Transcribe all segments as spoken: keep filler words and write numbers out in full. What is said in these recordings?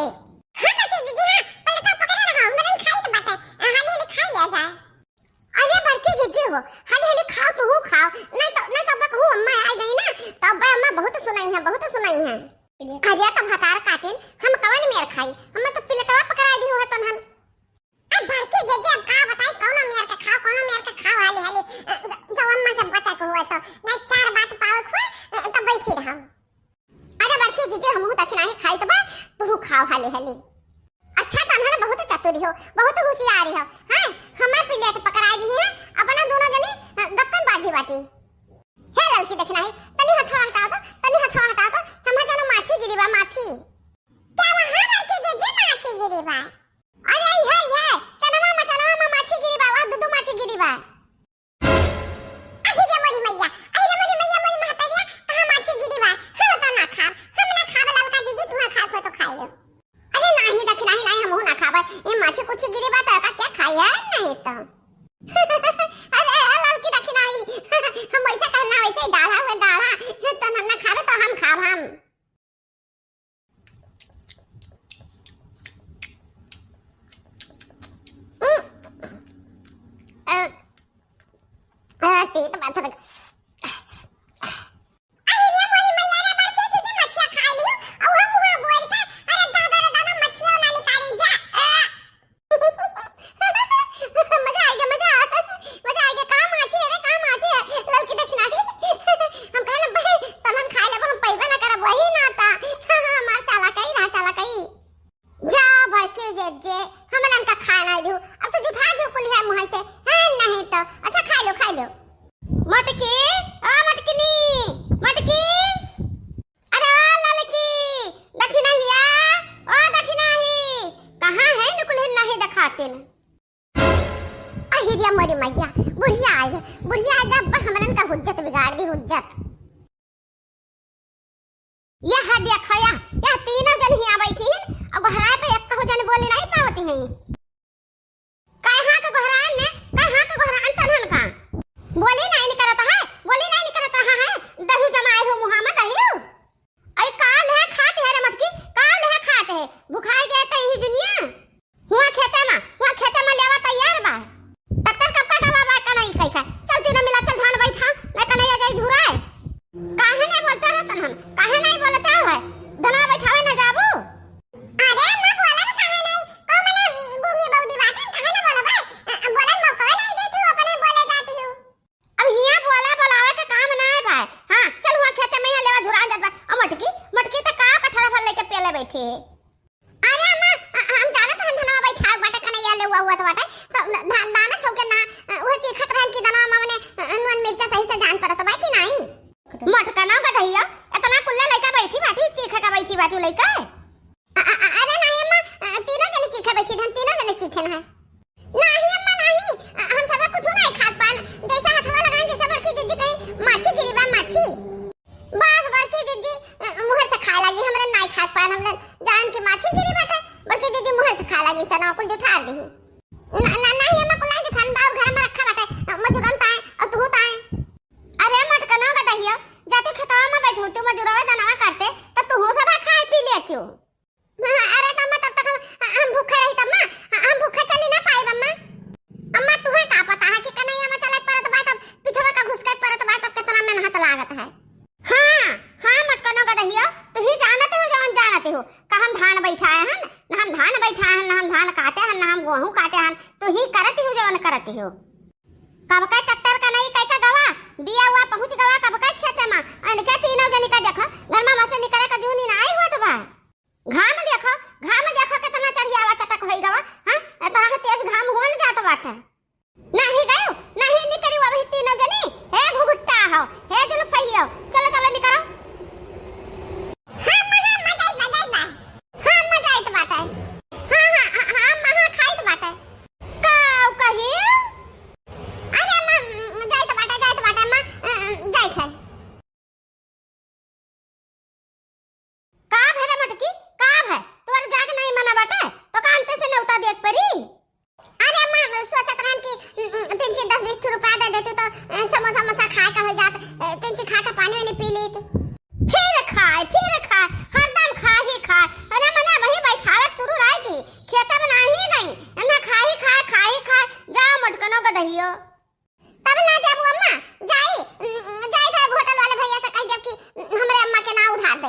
हाँ बड़की जीजी, हाँ, पलटा पकड़े रहा, हमरे में खाई तो बाटे, हाली हाली खाई लिया जाए। अरे बड़की जीजी हो, हाली हाली खाओ, तू हूँ खाओ, नहीं तो, नहीं तो अब कहूँ अम्मा आई गई ना, तो अब अम्मा बहुत सुनाई है, बहुत सुनाई है। अरे तो भतार काटिन, हम कवन मेर खाई, हमें तो प्लेटवा पकड़ा दी हो तनहन। अब बड़की जीजी अब का बताई, कौनो मेर के खाओ, कौनो मेर के खाओ, हाली हाली, अ, ज-, जब अम्मा से बचे के हुए तो, नहीं चार बात पावत हुए, अ, तो बैठी रहम। अरे बड़की जीजी, हमहू दखिनाही खाइत बा, तुहू खाओ हाली हाली। अच्छा, तनहन बहुत चतुरी हो, बहुत होशियारी हो, हैं? हमार प्लेट पकड़ाई दी है, अपना दोनों जनी, अ, गप्पन बाजी बाटी। हे ललकी दखिनाही, तनी हथवा हटा दो, तनी हथवा हटा दो, हम जानो माछी गिरी बा, माछी। क्या वहाँ बड़की जीजी माछी गिरी बा? अरे, ई है, ई है, चनवा में, चनवा में माछी गिरी बा, वहाँ दू दू माछी गिरी बा। अहि रे मोरी मैया, अहि रे मोरी मैया, मोरी महतरिया, कहाँ माछी गिरी बा? हम तो ना खाब, हम ना खाब, ललका जीजी, तुहाँ खाब हो तो खाई लो। अरे नाही दखिनाही, नाही, हमहू ना खाब, ये माछी कुछी गिरी बा, तो का क्या खाई है? नहीं तो। अरे, ए ललकी दखिनाही, हम वैसे कहना, वैसे ही डाढ़ा हुए, डाढ़ा, तो ना, ना खाबे तो हम खाब, हम। अ, अ, तीत बात है। अरे रे मोरी मैया रे, बड़की जीजी मछिया खा लियो, और हम हुआ बोल के, अरे दादा रे दादा, मछिया ना निकाली जा। अ। मजा आइगा, मजा, मजा आइगा। का माछी है रे, का माछी है? ललकी दखिनाही। हम कहे ना, "बही, तब हम खाए लेबो, हम पइबे ना करब, वही ना ता।" हमार चालाकई रहा, चालाकई। जा बड़की जीजी, हमरन का खाए ना दियो। अब तो जुठा दियो कुलिया मुँह से। हैं, नहीं तो। अच्छा, खा लो, खा लो। मटकी, ओ मटकिनी, मटकी। अरे ओ ललकी, दखिनहिया, ओ दखिनही, कहाँ है नुकुलहिन नहीं देखातिन? अहि रे मोरी मैया, बुढ़िया आई है, बुढ़िया आई है, अब हमरन का हुज्जत बिगाड़ दी, हुज्जत। यह देखो, यह, यह तीनों जन हियाँ बैठी हैं और गोहराए पे एक कहू जन बोली नहीं पावती हैं। कहाँ के गोहरान ने, कहाँ के गोहरान तनहन का? बोली नहीं निकरत है, बोली नहीं निकरत है, दही जमाए हो मुँहा में दही। अरे का लेहे खात है रे मटकी, का लेहे खात है? भुखाए गए तो यही दुनिया। हुआ खेते में, हुआ खेते में लेवा तैयार बा। ट्रैक्टर कब का गवा बा कनई कई का? चल तीनों मिला चल धान बैठा, नहीं कनैया जाई झुराए। काहे नहीं बोलते रहो तनहन? काहे नहीं बोलते हो है? धनवा बैठावे ना जाबू? अरे अम्मा बोलन काहे नहीं? कौ मने गूंगी बौदी बाटे, काहे ना बोलबे? अ, अ, बोलन मौका नहीं देती हो, अपने बोले जाती हो। अब हियाँ बोला बोलावे के काम ना है भाई। हाँ, चल हुआ खेते में यहाँ लेवा झुरान जात बा। अ, मटकी, मटकी तो का पथरा भर लेके पेले बैठी है। अरे अम्मा, अ, अ, हम जानत हन धनवा बैठाव बाटे, कनैया ले हुआ हुआ तो बाटे। तो न-, धान दाना छौके ना, अ, उहे चीखत रहन कि धनवा में मने, अ, नून मिर्चा सही से जान परत बा कि नहीं? मटकनो गदहिया, इतना कुल्ला लइका बैठी बाटी, चीखे का बैठी बाटी लइका। अ, अ, अ, अरे नाही अम्मा, अ, तीनों जने चीखे बैठी हन, तीनों जने चीखे ना है। नाही अम्मा, नाही, अ, हम सब कुछ नहीं खात पान, जैसे हथवा लगाए, जैसे बड़की जीजी कहीं माछी गिरी बा, माछी। बस बड़की जीजी, अ, मुँह से खाए लागी, हमरे नाही खात पान, हमरे जान की माछी गिरी बाटे, बड़की जीजी मुँह से खाए लागी, चना कुल जुठा दी। ना, ना, नाही अम्मा, कुल नाही जुठान बा, और घर में रखा बाटे, अ, मजूरन ताए, और तू ताए। अरे मटकनो गदहिया, जाते खेतवा में बैठू, तू मजूरवा दनवा करते, तब तू सब खाए पी लेती हो। हाँ, अरे तो अम्मा, तब तक हम, हम भूखे रही तब अम्मा, हम भूखे चली ना पाई अम्मा। अम्मा, तुहे का पता है कि कन्हैया में चले परत बा, तब पिछवा का घुस के परत बा, तब कितना मेहनत लागत है। हाँ, हाँ, मटकनो गदहिया, तू ही जानते हो, जौन जानते हो, का हम धान बैठाए हन, ना हम धान बैठाए हन, ना हम धान काटे हन, ना हम गेहूं काटे हन, तू ही करती हो, जौन करती हो। कब का ट्रैक्टर का नहीं कई का गवा, बिया हुआ पहुंच गवा, कब का खेते में, इनके तीनों जनी का देखो, घर में से निकले का जूनी ना आई हुआ तो बा। घाम देखो, घाम देखो, कितना चढ़ियावा चटक होई गवा, हाँ? इतना के तेज घाम हो न जात बाटे। नाही गयो, नाही निकरी अबही तीनों जनी। हे घुघुट्टा हो, हे जुल्फैयो, चलो, चलो निकरो। हाँ, अम्मा, हाँ, अम्मा, जाइत बा, जाइत बा। हाँ, अम्मा, जाइत बाटे। हाँ, हाँ, हाँ, हाँ, अम्मा, हाँ, खाइत बाटे। काऊ कही? अरे अम्मा, जाइत बाटे, जाइत बाटे, अम्मा, अ, अ, जाइत है।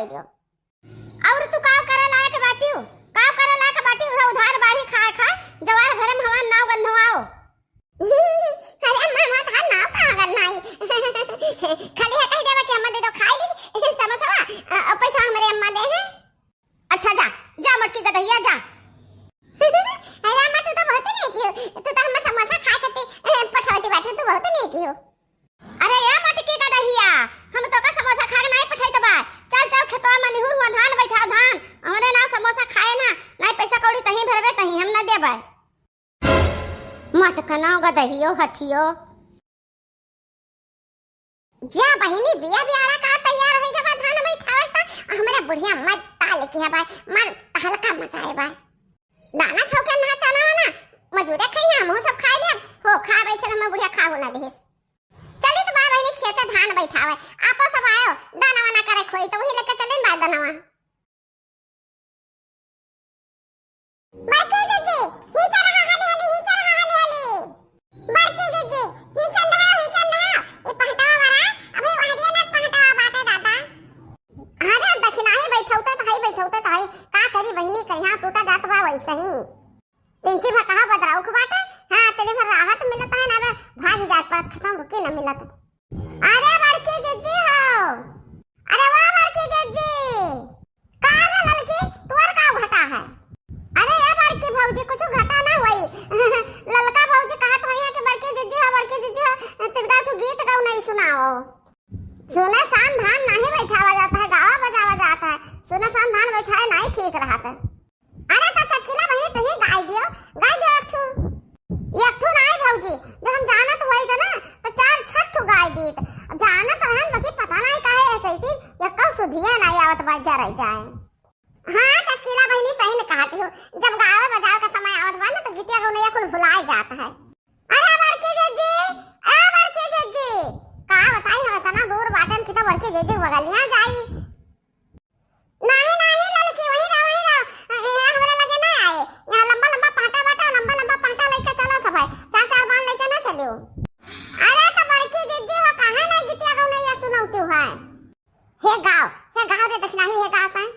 दियो। और तू का करे लायक बाटियो? का करे लायक बाटियो? उहे उधार बाढ़ी खाए खाए, जवार भरे में हमार नाव गंधवाओ। अरे अम्मा, हमार तहार नाव कहाँ गंधाई? खाली हटाई देवा कि अम्मा दे दो खाए ली समोसवा, अ, अ, पैसा हमरे अम्मा दे हैं। अच्छा जा, जा मोटकी गदहिया जा। अरे अम्मा, तू तो बहुत नेकी हो, तू तो हमें समोसा खाए खातिर, अ, पठवती बाटे, तू बहुत नेकी हो। अरे ए मोटकी गदहिया, हम तोका समोसा खा के नाहीं पठैत बा। चल, चल, खेतवा में निहुर हुआ धान बैठाओ, धान। हमरे नाव समोसा खाए ना, नाहीं पैसा कौड़ी तहीं भरबे, तहीं हम ना देबै। मोटकनो गदहियो हथियो। जा बहिनी, बिया बियाड़ा का तैयार होइ गवा धान बैठावे त, हमरे बुढ़िया मत ताल के है भाई, मर तहलका मचाए बा। दाना छौके ना चना वना, मजूरे खइहे, हमहू सब खाए लेब। हो, खा बैठे रह, हमर बुढ़िया खाहू ना दिहिस। चली त बा बहिनी खेते धान बैठावे, आपो सब आयो, दाना वाना करे खोई, त वही लेके चले बा दानवा। बड़की जिज्जी, ही चल रहा हाली हाली, ही चल रहा हाली हाली। बड़की जिज्जी, ही चल रहा, ही चल रहा। ई पहटवा वाला, अभी वहरिया ना पहटवा बाटे दादा। अरे दखिनाही बैठौते त हई, बैठौते त हई, का करी बहिनी, कहिया टूटा जात बा वैसे ही। तिनची भा कहा बदराउख बाटे, हाँ, तनी भर राहत मिलत है ना, बे भाग जात पर खत्म रुकी न मिलत। अरे बड़की जिज्जी हो, अरे वाह बड़की जिज्जी, का रे ललकी, तोर का घटा है? अरे ए बड़की भौजी, कुछ घटा ना होई। ललका भौजी कहत होई है कि बड़की जिज्जी हो, बड़की जिज्जी हो, तिनका तू गीत गौ नहीं सुनाओ। सुने सान धान नहीं बैठावा जाता है, गावा बजावा जाता है। सुने सान धान बैठाए नहीं ठीक रहत है। अरे त चटकीला बहिनी, तुही गाय दियो, गाय दियो एक ठू। एक ठू नाई भौजी, जो हम जानत होई त ना, त चार छह ठू गाय दीत। जानत रहन, बाकी पता नाई काहे ऐसे ही थी, या कब सुधिया नाई आवत बा, जरे जाए। हाँ, चटकीला बहिनी सही न कहत हो, जब गावे बजावे का समय आवत बा ना, त गीतिया गौनैया कुल भुलाए जात है। अरे बड़की जिज्जी, ए बड़की जिज्जी, का बताई हम इतना दूर बाटन कि त बड़की जिज्जी बगलिया जाई। नाही, नाही, ललकी, वहीं रहो, वहीं रहो। ए, हमरा लगे ना आए। यहाँ लंबा, लंबा पाटा बाटा, लंबा, लंबा पाटा लेके चलो सब है। चार, चार बान लेके ना चलियो। अरे, त बड़की जिज्जी हो, काहे ना गीतिया गौनैया सुनौती है? हे गाओ, हे गाओ रे दखिनाही, हे गाओ तैं।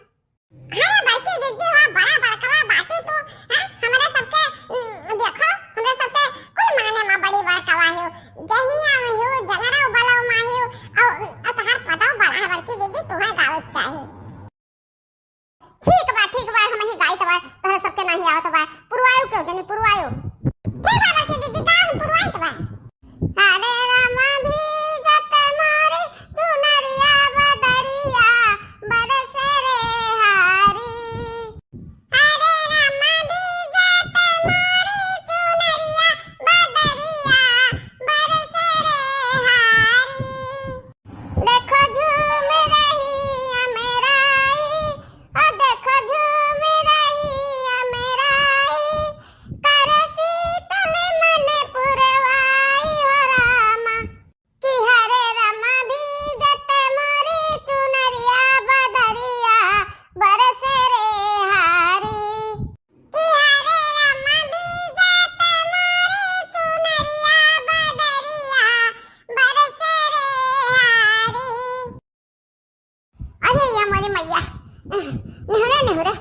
अरे, बड़की जिज्जी हो, बड़ा बड़कवा बाटी तू, हैं? हमरा सबके, उम, देखो, हमरा सबसे कुल माने में बड़ी बड़कवा हो। देहिया में हो, जंगरा बलवा में हो, और, और तोहार पदव बड़ा है, बड़की जिज्जी, तुहे गावे के चाही। ठीक बा, ठीक बा, हम ही गाइत बा, तोहरे सबके नाही आवत बा। पुरवायो क्यों जनी, पुरवायो। ठीक बा, बड़की जिज्जी, गाओ, हम पुरवाइत बा। हरे रामा भीजत मोरी चुनरिया बदरिया बरसे रे हारी। हरे रामा भीजत मोरी चुनरिया बदरिया बरसे रे हारी। देखो झूम रही अमराई, ओ देखो झूम रही अमराई, कर शीतल मन पुरवाई हो रामा। कि हरे रामा भीजत मोरी चुनरिया बदरिया बरसे रे हारी। कि हरे रामा भीजत मोरी चुनरिया बदरिया बरसे रे हारी। अरे या मोरी मैया, नेहुरे नेहुरे,